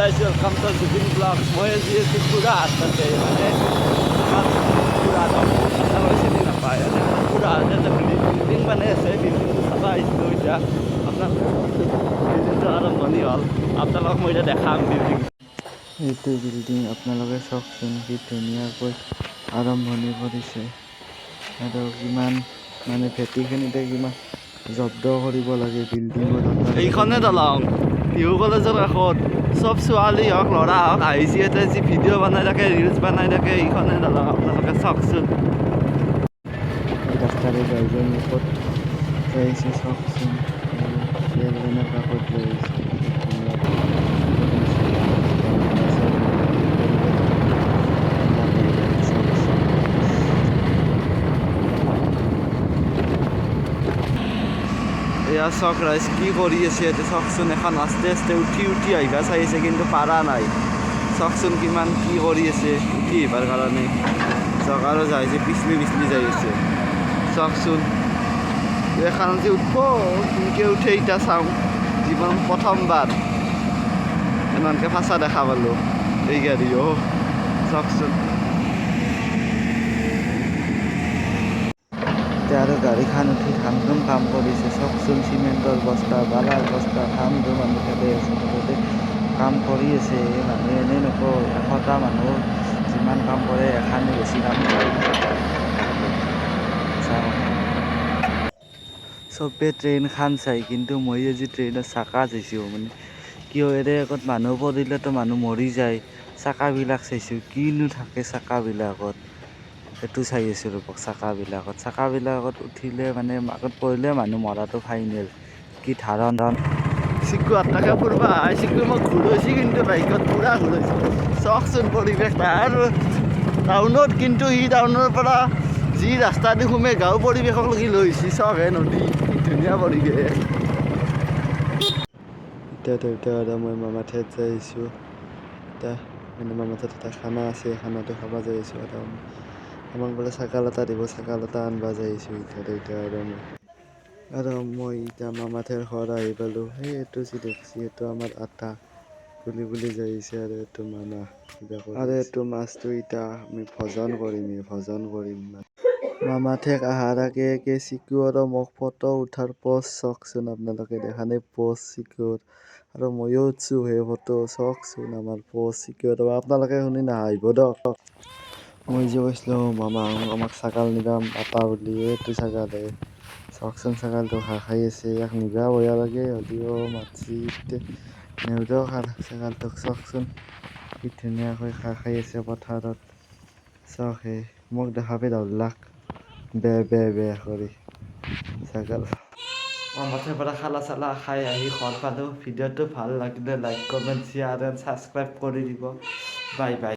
Guys, welcome to Zubeen Vlogs. মই আজি আছোঁ খুৰাহাট। তাতে মানে আমাৰ খুৰাহাটক আপোনালোকে চিনি নাপায়। মানে আমাৰ খুৰাহাট এটা বিল্ডিং বনাই আছে, বিল্ডিংটো চাব আহিছিলোঁ। এতিয়া আপোনালোকে বিল্ডিংটো আৰম্ভণি হ'ল, আপোনালোকক মই এতিয়া দেখাম বিল্ডিং। এইটো বিল্ডিং আপোনালোকে চাওকচোন, কি ধুনীয়াকৈ আৰম্ভণি কৰিছে আৰু কিমান মানে ভেটিখিনিতে কিমান জব্দ কৰিব লাগে বিল্ডিঙত। এইখনে দলং, টিহু কলেজৰ কাষত। চব ছোৱালী হওক, ল'ৰা হওক, আহিছে ইয়াতে, যি ভিডিঅ' বনাই থাকে, ৰিলচ বনাই থাকে। এইখনে দলং, আপোনালোকে চাওকচোন। এই ৰাস্তাৰে যাই যাই মই ক'ত যাই আছোঁ চাওকচোন। ৰেল লাইনৰ কাষত যাই আছোঁ। কি ধুনীয়া পৰিৱেশ, ঠাণ্ডা পৰিৱেশ, চাওকচোন। এয়া চাওক ৰাইজ, কি কৰি আছে ইয়াতে চাওকচোন। এখন আস্তে আস্তে উঠি উঠি আহিবা চাই আছে, কিন্তু পাৰা নাই। চাওকচোন কিমান কি কৰি আছে উঠি আহিবাৰ কাৰণে। চাওক, আৰু যাইছে, পিছলি পিছলি যাই আছে। চাওকচোন, এখন যে উঠব, কেনেকৈ উঠে এতিয়া চাওঁ। জীৱন প্ৰথমবাৰ ইমানকৈ ফাঁচা দেখা পালোঁ এই গাড়ী। অ' চাওকচোন। এতিয়া আৰু গাড়ীখন উঠি ধাম ধুম কাম কৰিছে। চাওকচোন, চিমেণ্টৰ বস্তা, বালাৰ বস্তা, ধাম ধুম আনি পেলাই আছে। মুঠতে কাম কৰি আছে। এই মানুহে এনেই নকয়, 100টা মানুহ যিমান কাম কৰে, এখানে বেছি কাম কৰে। সঁচা কথা। চবে ট্ৰেইনখন চাই, কিন্তু মই আজি ট্ৰেইনৰ চাকা চাইছোঁ। মানে কিয়, এৰে আগত মানুহ পৰিলেতো মানুহ মৰি যায়। চাকাবিলাক চাইছোঁ, কিনো থাকে চাকাবিলাকত, সেইটো চাই আছোঁ। ৰ'ব, চাকাবিলাকত উঠিলে মানে আগত পৰিলে মানুহ মৰাটো ফাইনেল। কি ধাৰণ। চিকু আটাকে ফুৰবা আহে। চিকু মোক ঘূৰাইছে, কিন্তু বাইকত পূৰা ঘূৰাইছে। চাওকচোন পৰিৱেশ। আৰু টাউনত কিন্তু সি টাউনৰ পৰা যি ৰাস্তা দি সোমে, গাঁও পৰিৱেশক লাগি লৈ আহিছে। চাওক হে নদী, কি ধুনীয়া পৰিৱেশ। এতিয়া দেউতা আৰু মই মামা ঠাইত যাই আছোঁ। এতিয়া মানে মামা ঠাইত এটা খানা আছে, খানাটো খাব যাই আছোঁ। আৰু আমাক বোলে ছাগাল এটা দিব, ছাগাল এটা আনিব যাই আছোঁ এতিয়া দেউতা আৰু মই। আৰু মই এতিয়া মামাঠেৰ ঘৰ আহি পালোঁ। সেই এইটো যি দেখছি, এইটো আমাৰ আটা বুলি বুলি যাই আছে। আৰু এইটো মামা কিবা কৰি, আৰু এইটো মাছটো এতিয়া আমি ভজন কৰিম, ভজন কৰিম। মামাঠেক অহাৰ আগে আগে চিকু আৰু মোক ফটো উঠাৰ প'জ চাওকচোন আপোনালোকে। দেখা নাই প'জ চিকুৰ? আৰু ময়ো উঠছোঁ সেই ফটো। চাওকচোন আমাৰ প'জ চিকু আৰু। আপোনালোকে শুনি নাহাঁহিব দিয়ক। মই যে কৈছিলোঁ মামা আমাক ছাগাল নিবা আটা বুলি, এইটো ছাগালে। চাওকচোন, ছাগালটো ঘাঁহ খাই আছে। ইয়াক নিবা বয়া লাগে, হ'লেও মাতছি নেও দিয়ক। আৰু ছাগালটোক চাওকচোন, কি ধুনীয়াকৈ ঘাঁহ খাই আছে পথাৰত। চাওক হে, মোক দেখা পাই ধৰলাক বে বে বে কৰি ছাগাল। মামাঠেৰ পৰা খানা চানা খাই আহি ঘৰ পালোঁ। ভিডিঅ'টো ভাল লাগিলে like, comment, share and subscribe কৰি দিব। Bye bye.